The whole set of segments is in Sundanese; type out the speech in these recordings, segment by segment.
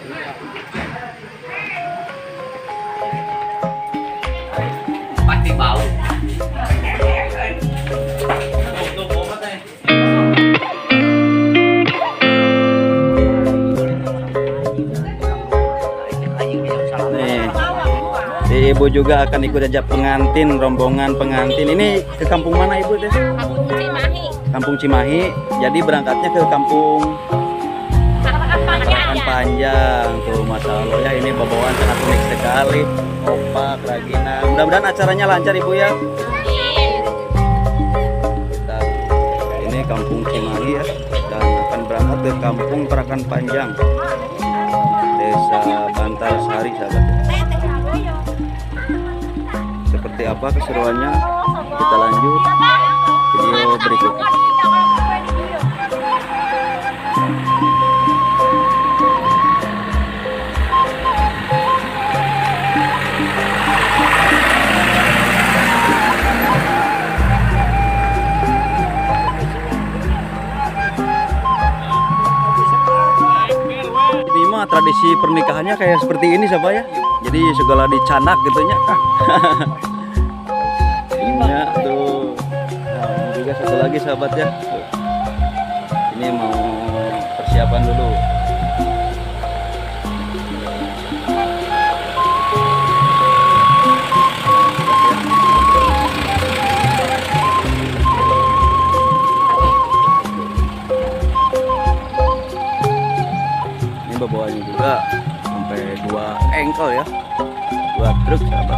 Pasti bau. Nih, si ibu juga akan ikut ajak pengantin, rombongan pengantin. Ini ke kampung mana ibu teh? Kampung Cimahi. Kampung Cimahi. Jadi berangkatnya ke kampung Parakan Parakan Panjang. Tuh, masya Allah ya, ini bawaan sangat unik sekali. Opak, ragina. Mudah-mudahan acaranya lancar ibu ya. Amin. Kita ini kampung Cimahi ya, dan akan berangkat ke kampung Parakan Panjang, Desa Bantarsari, sahabat ya. Seperti apa keseruannya? Kita lanjut video berikutnya. Ini mah tradisi pernikahannya kayak seperti ini siapa ya? Jadi segala dicanak gitu nya. Ya tuh. Nah, ini juga satu lagi sahabat ya. Tuh. Ini mau persiapan dulu. Ini bawahnya juga sampai 2 engkel ya, 2 truk sahabat.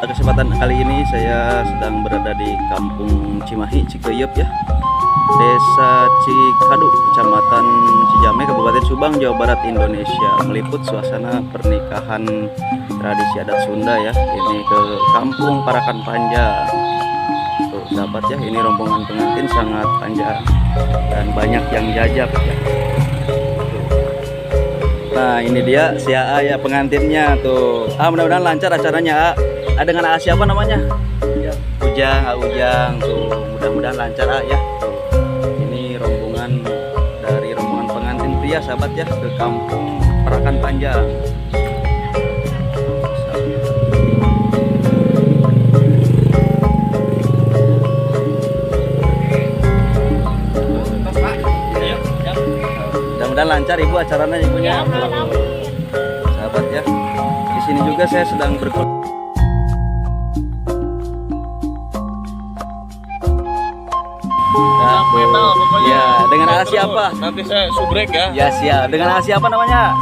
Kesempatan kali ini saya sedang berada di Kampung Cimahi, Cikeuyeup ya, Desa Cikadu, Kecamatan Cijame, Kabupaten Subang, Jawa Barat, Indonesia. Meliput suasana pernikahan tradisi adat Sunda ya. Ini ke Kampung Parakan Panjang. Tuh sahabat ya, ini rombongan pengantin sangat panjang dan banyak yang jajab ya. Tuh. Nah ini dia si AA ya, pengantinnya tuh. Ah, mudah-mudahan lancar acaranya, A. Ah, dengan A siapa namanya? Ujang, A Ujang tuh, mudah-mudahan lancar A ya. Tuh. Ini rombongan dari rombongan pengantin pria sahabat ya, ke Kampung Parakan Panjang. Mudah-mudahan lancar ibu acaranya ibunya. Sahabat ya. Di sini juga saya sedang berkunjung. Ya, dengan A siapa? Nanti saya subrek ya. Ya siap. Dengan A siapa namanya?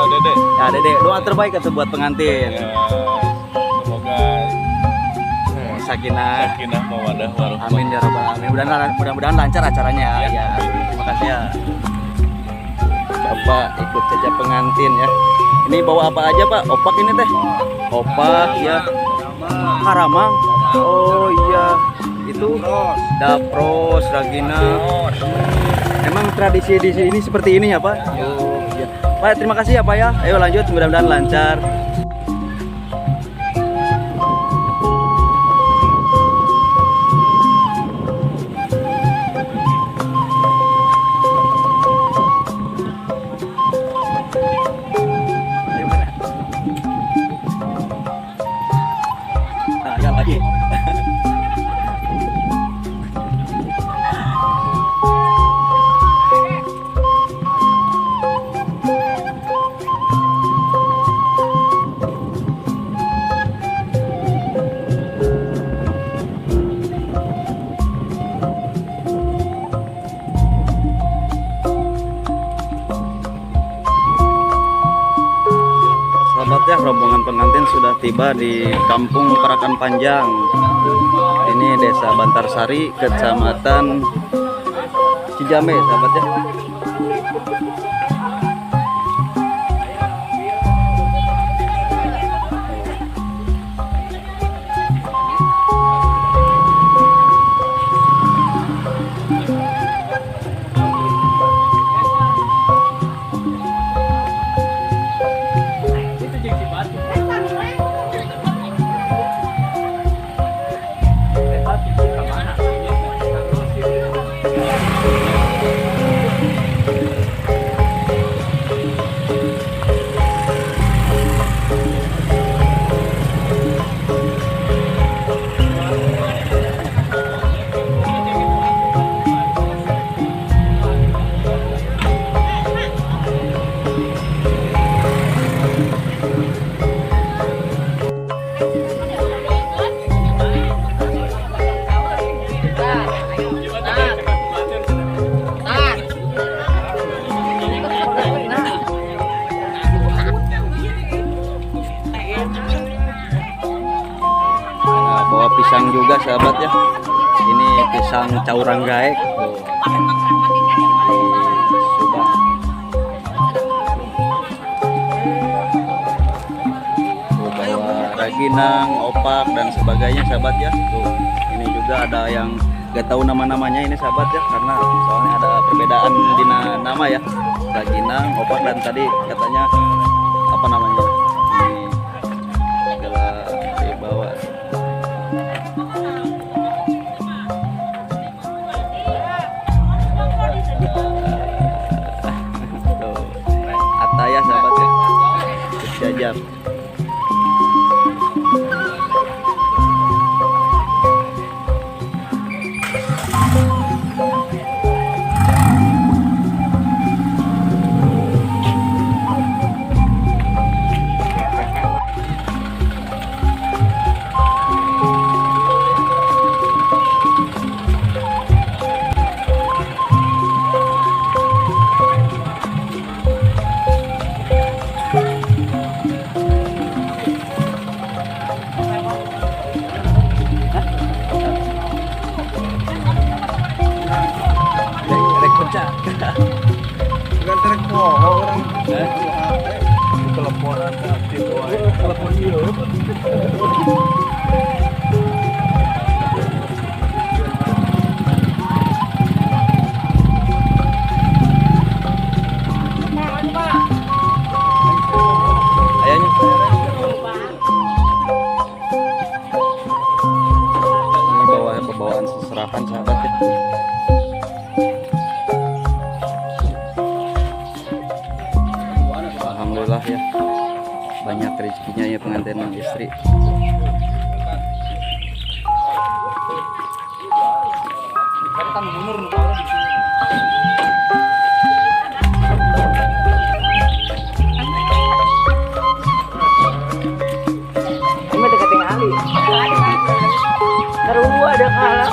Dede. Ya Dede, doa terbaik atau buat pengantin. Ya, semoga sakinah, sakinah mawadah warahmah. Amin ya robbal alamin. Mudah-mudahan lancar acaranya. Ya. Ya, terima kasih ya. Bapak ikut saja pengantin ya. Ini bawa apa aja Pak? Opak ini teh. Opak ya. Haramang. Oh iya. Itu dapros, ragina. Emang tradisi di sini seperti ini ya Pak? Oh, iya. Pak, terima kasih ya Pak ya. Ayo lanjut, mudah-mudahan lancar. Nah, ya lagi. sudah tiba di Kampung Parakan Panjang. Ini Desa Bantarsari, Kecamatan Cijambe, sahabat ya. Nah, bawa pisang juga sahabat ya. Ini pisang caurang gaek tuh. Di Subang. Tuh, bawa raginang, opak dan sebagainya sahabat ya. Tuh, ini juga ada yang gak tahu nama-namanya ini sahabat ya, karena soalnya ada perbedaan di nama ya. Raginang, opak dan tadi katanya apa namanya? Ini segala dibawa. Tuh, ataya sahabat ya. Jajab. Rek pecah. Bukan terek poho orang. Teleponan aktif wae. Telepon ieu. Ayahnya. Ini bawa pembawaan seserahan sahabat ya. Alhamdulillah ya, banyak rezekinya ya pengantin istri. Ini dekat tinggali. Terus ada kalah.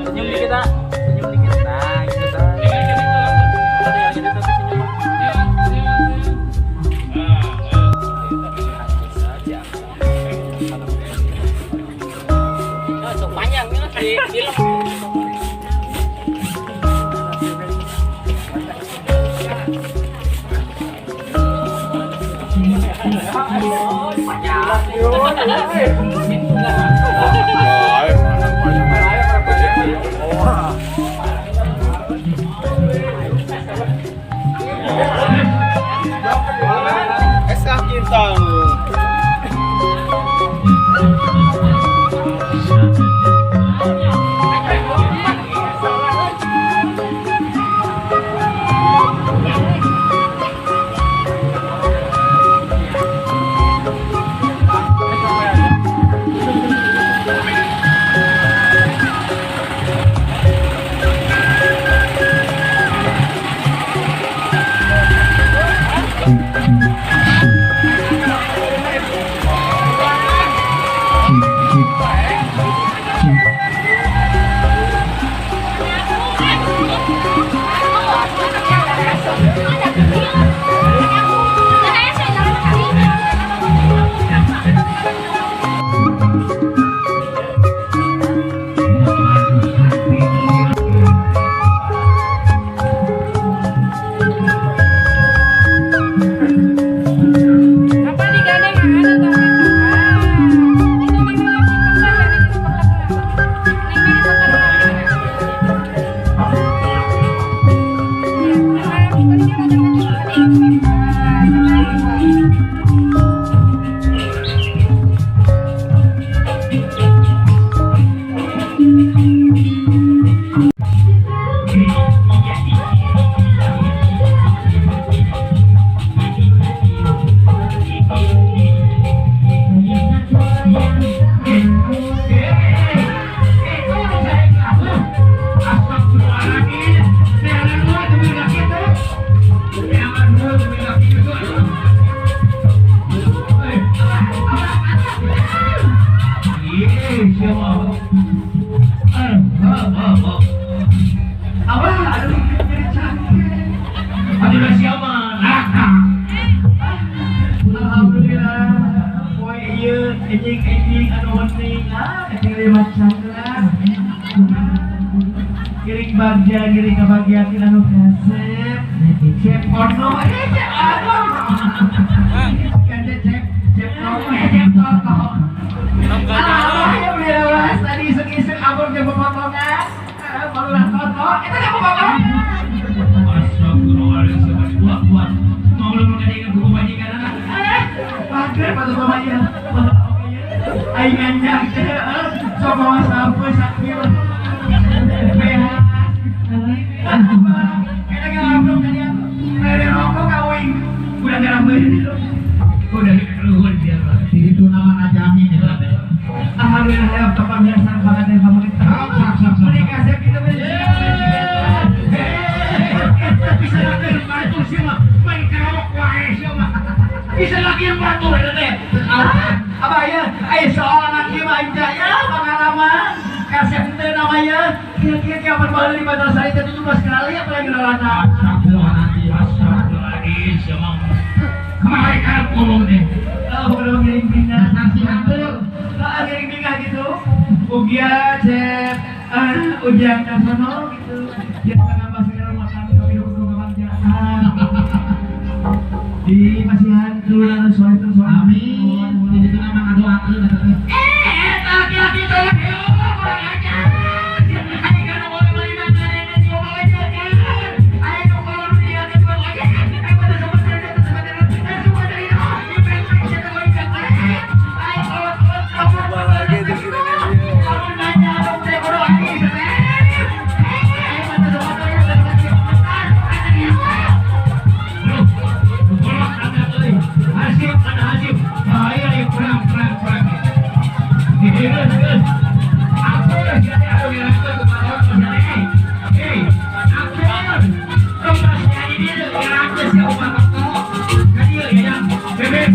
Senyum dikit, ah. Senyum dikit. Nah, gitu ta. Gitu tapi senyum. Nah, panjang nih di film. Panjang. Apa? Aduh, jadi cantik. Aduh, siapa? Alhamdulillah. Poe ieu ejing-ejing anu penting ah, ejing lima cakra. Giring bagja, giring kebahagiaan anu kasep. Cep ono, cep ono. Kan cep, cep ono, cep toto. Alhamdulillah, tadi iseng-iseng abang dia pemotongan. Barulah toto, itu dia pemotongan. Astagfirullahaladzim, buat. Mau lu mengadaikan buku majikan anak. Pager patut mamanya. Aing nganjang teh, sok mawa sampo sakit. Beas. Eta ge ngablok tadi atuh. Mere rokok ka uing. Udah garang beuli. Udah dikeluhur dia. Di situ nama najami eta teh. Alhamdulillah ya pemirsa banget dan pemerintah. Sok. Menikah saya kita bisa lagi batu sih mah, main kerok wae sih mah. Bisa lagi yang batu eta teh. Apa ya? Ai soal anak ieu mah ya pengalaman. Kasep teh namanya. Kira-kira kiamat baheula di Bantarsari teh 17 kali apalagi lalana. Astagfirullahaladzim, astagfirullahaladzim, sia mah. Kemarin kan ngomong teh. Oh, belum giring bingah. Saksi hampir. Heeh, giring bingah gitu. Ugia cep ujang kasono gitu. Biasa nambah segala makan tapi kudu kebagjaan. Di masihan keluar soal itu soal. Amin. Di situ nama ngadoakeun eta teh. Laki-laki tolong kurang ajar. Aing kan ngomong beli makanan di ngomong aja kan. Aing ngomong dia kan ngomong aja. Aing pada sama dia sama dia. Semua dari ini pengen kita ngomong kan. Aing kalau lagi di sini nih. Kamu nanya dong teh kudu aing. Aing pada sama dia sama dia. Hasib, ada hasib. Bahaya yang kurang. Terus. Aku jadi aku yang aku hei, aku rumah ini yang aku siapa kamu? Kadieu ya, bebek,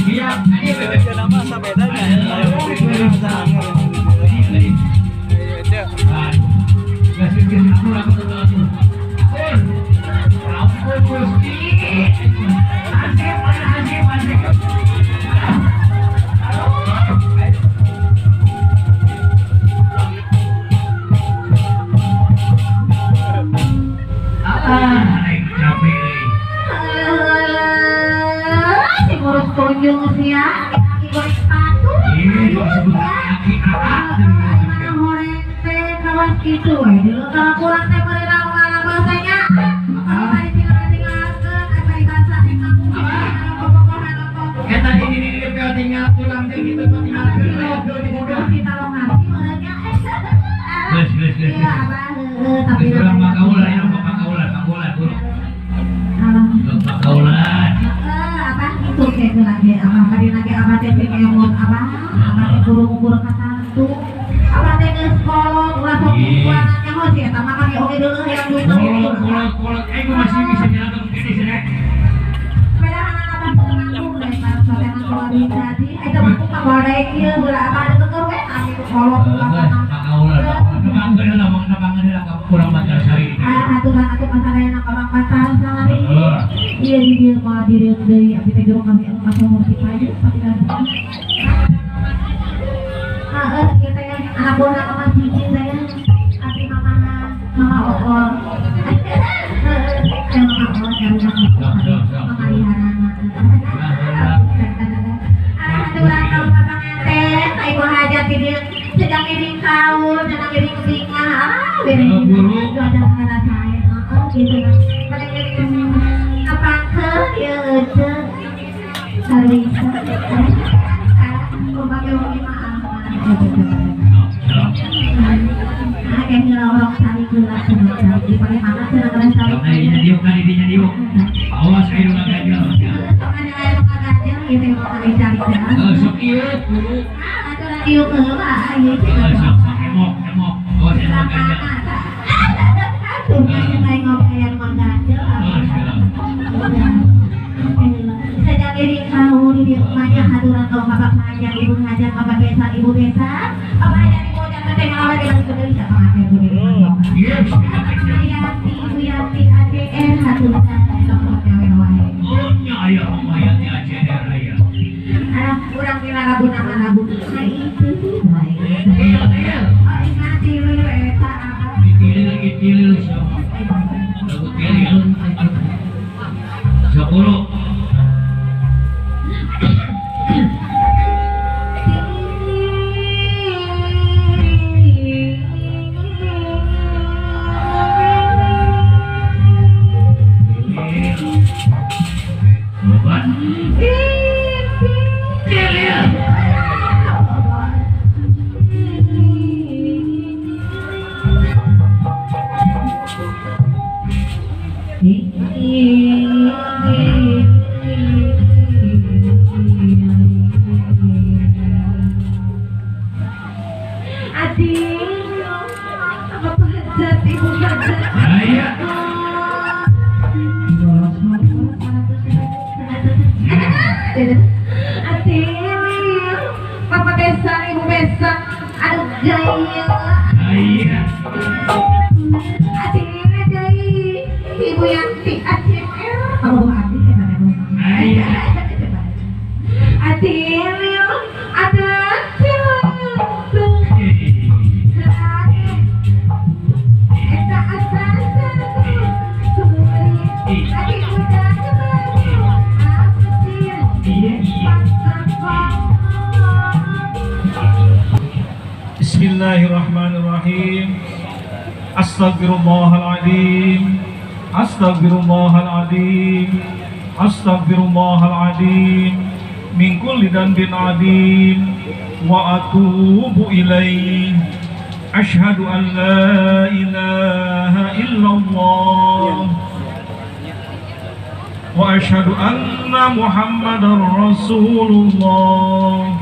iya, kadieu bebek. Nama asa bedanya. Tunjung sia, aki goreng sepatu. Mana horeng teh kawas kitu we. Dulu kalau kurang teh meureunan bahasanya. Kalau bari tinggal-tinggalkeun aya bahasa teh kamu bobogohan apa. Eta ini tinggal tulang teh kitu tinggalkeun we. Kita longati meureun nya. Geus. Iya, abah heueuh tapi urang mah kaulan, ya bapak kaulan, kaulan. Bapak kaulan. Itu kayak lagi apa tadi lagi apa teh pengemut apa apa teh guru-guru katantu apa teh geus kolot ulah sok kukuranannya mah sih eta mah kami oge deuleuh yang duit Kolot aing masih bisa nyalakan gini sih sepedahan apa teu nganggur deh pas sotenan keluar tadi eta mah kumaha badai kieu heula apa ada keker we anu kolot ulah Pak kaulan nepangkeun heula mah nepangkeun heula ka urang Bantarsari aturan atuh pasarayana ka urang Bantarsari. Iya di dieu mah direun deui abi teh jero kami anu kasumur si payu pasti. Heeh, ieu teh anak buah mama cici saya. Abi mamana mama ool. Heeh, mama ool karena mama liharana. Aturan ka panganten, ibu hajat di dieu sedang ngiring kaul, sedang ngiring bingah. Ah, bere guru ada ngarasain. Heeh, gitu kan. Pada ngiring apangkeun ieu euceu sarwisa. Kumaha oge mah ah, kayak orang cari geura cenah di paling mana cenah geura cari. Nah, dinya diuk kan dinya diuk. Awas aya nu ngaganjel. Sok aya nu ngaganjel ieu teh mau cari cari. Heuh, sok ieu guru. Ah, atuh diuk heula ieu. Sok sok emok. Awas aya nu ngaganjel. Tuh, aya ngopi aya nu ngaganjel. Sedang ngiring kaul di dieu mah nya haturan ka bapak haji. Hajat, Ibu Hajat, Bapak Besan, Ibu Besan, Bapak Hajat, Ibu Hajat, teh ngalawan di balik deui siapa ngake kudu. Ibu Yanti, Ibu Yanti ACR haturna sok nyawe wae. Oh nya aya Mama Yanti ACR aya. Ah, urang pila lagu nama lagu hai itu wae. Oh, ingat tilu eta apa? Ditilil ditilil siapa? Lagu tilil. 10. Bapak Besan, Ibu Besan, aduh jaya. Ibu Yanti ACR, oh Atilio, ada Bismillahirrahmanirrahim. Astagfirullahaladzim, astagfirullahaladzim, astagfirullahaladzim, min kulli dhanbin adzim wa atubu ilaih. Asyhadu an la ilaha illallah wa asyhadu anna Muhammadar Rasulullah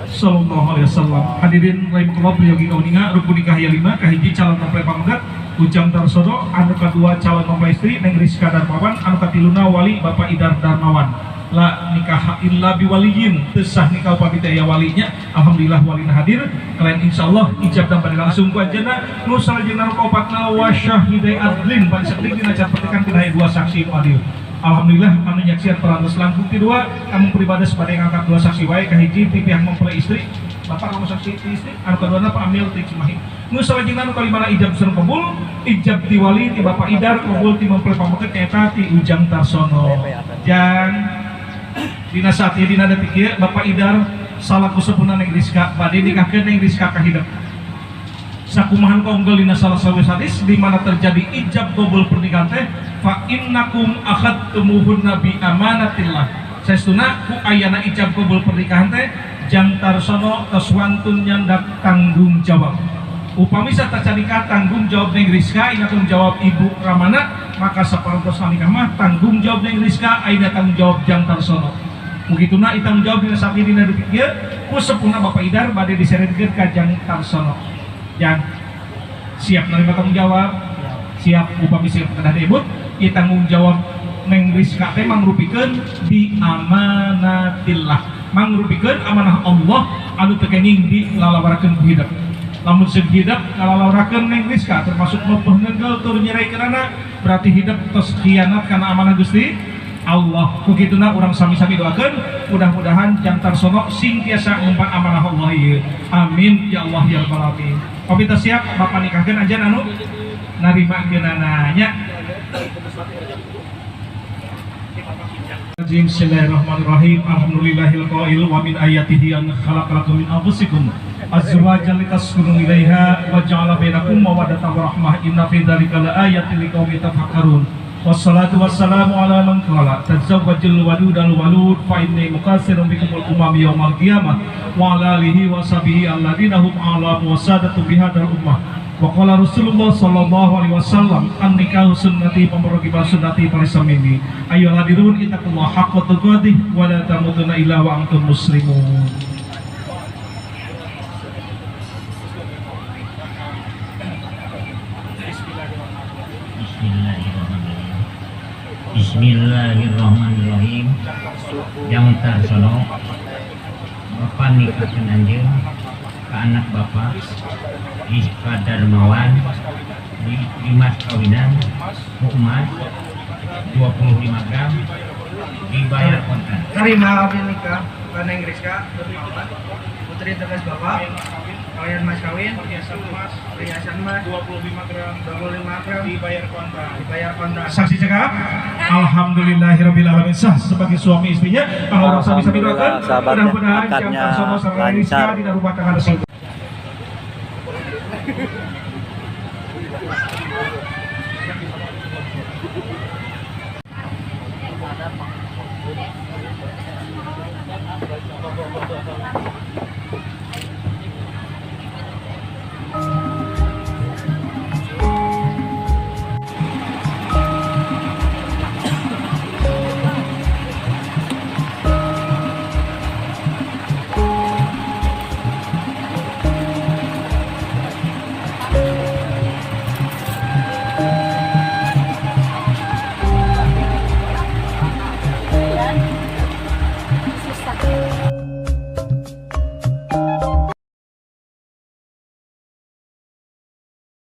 sallallahu alaihi wasallam. Hadirin rahimakumullah, priyogi kauninga rukun nikah ya 5 kahiji calon mempelai pamegat Ujang Tarsono, anu kadua calon mempelai istri Neng Rizka Darmawan, anu katiluna wali Bapak Idar Darmawan. La nikah illa biwaliyin, teu sah nikah upami teu aya walinya. Alhamdulillah walina hadir. Kalian insyaallah ijab dan bade langsung ku anjeunna. Nu salajengna nu kaopatna wa syahidai adlin, bade sakedik dina catetekan tina aya 2 saksi nu adil. Alhamdulillah anu nyaksian parantos langkung ti 2, kamu pribades bade ngangkat 2 saksi wae, kahiji ti pihak mempelai istri bapak kamu saksi ti istri, anu kaduana Pak Amil ti Cimahi. Nu salajengna nu kalimana ijab sareng kabul, ijab ti wali ti Bapak Idar, kabul ti mempelai pameget nyaeta ti Ujang Tarsono. Jang dina saat ieu dina detik ieu Bapak Idar salaku sepuhna Neng Rizka bade nikahkeun Neng Rizka ka hidep. Sakumahan kaunggel dina salah satu hadis di mana terjadi ijab kabul pernikahan teh fa innakum akhadtumuhunna bi amanatillah. Saestuna ku ayana ijab kabul pernikahan teh Jang Tarsono tos wantun nyandak tanggung jawab. Upami satacan nikah tanggung jawab Neng Rizka, ina tanggung jawab Ibu Ramana, maka saparantos nikah mah tanggung jawab Neng Rizka, aina tanggung jawab Jang Tarsono. Mugituna tanggung jawab dina saat dina detik ieu ku sepuhna Bapak Idar bade diseretkeun ka Jang Tarsono. Jang siap menerima tanggung jawab, siap upami siap kedah diebut, ieu tanggung jawab Neng Rizka teh mangrupikeun bi amanatillah, mangrupikeun amanah Allah anu teu kenging dilalawarakeun ku hidep. Lamun seung hidep ngalalawarakeun Neng Rizka termasuk meupeun neunggeul tur nyeraikeunana, berarti hidep tos khianat kana amanah Gusti Allah. Ku kituna urang sami-sami doakeun mudah-mudahan Jang Tarsono sing tiasa ngumpan amanah Allah ieu. Amin ya Allah ya rabbal alamin. Pamita siap bapak nikahkeun anjeun anu narimakeunana nya. Bismillahirrahmanirrahim. Alhamdulillahil qail wa min ayatihi an khalaqalakum min anfusikum azwajan litaskunu ilaiha wa ja'ala bainakum mawaddatan wa rahmah, inna fi dzalika laayatin liqaumin yatafakkarun. Wassalatu wassalamu ala man qala tazawwajul wadudal walud fa inni mukatsirun bikumul umam yaumal qiyamah wa ala alihi wa sahbihi alladziina hum a'lamu wa sadatu bihadzal ummah. Wa qala Rasulullah sallallahu alaihi wasallam an nikahu sunnati pamaragiba sunnati falaysa minni. Ayyuhal hadirun ittaqullaha haqqa tuqatih wa la tamutunna illa wa antum muslimun. Bismillahirrahmanirrahim. Bismillahirrahmanirrahim. Jang Tarsono, Bapak nikahkeun anjeun ka anak Bapak Rizka Darmawan di mas kawinan ku emas 25 gram dibayar kontan. Terima abdi nikah ka Neng Rizka putri tegas Bapak kalian mas kawin Perhiasan emas perhiasan emas 25 gram 25 gram dibayar kontan. Dibayar kontan. Saksi cekap, alhamdulillahirabbil alamin, sah sebagai suami istrinya. Kalau orang sami-sami doakan, Alhamdulillah, sahabatnya, mudah-mudahan Jang akadnya Tarsono sareng Rizka lancar. dina rumah tangga tersebut.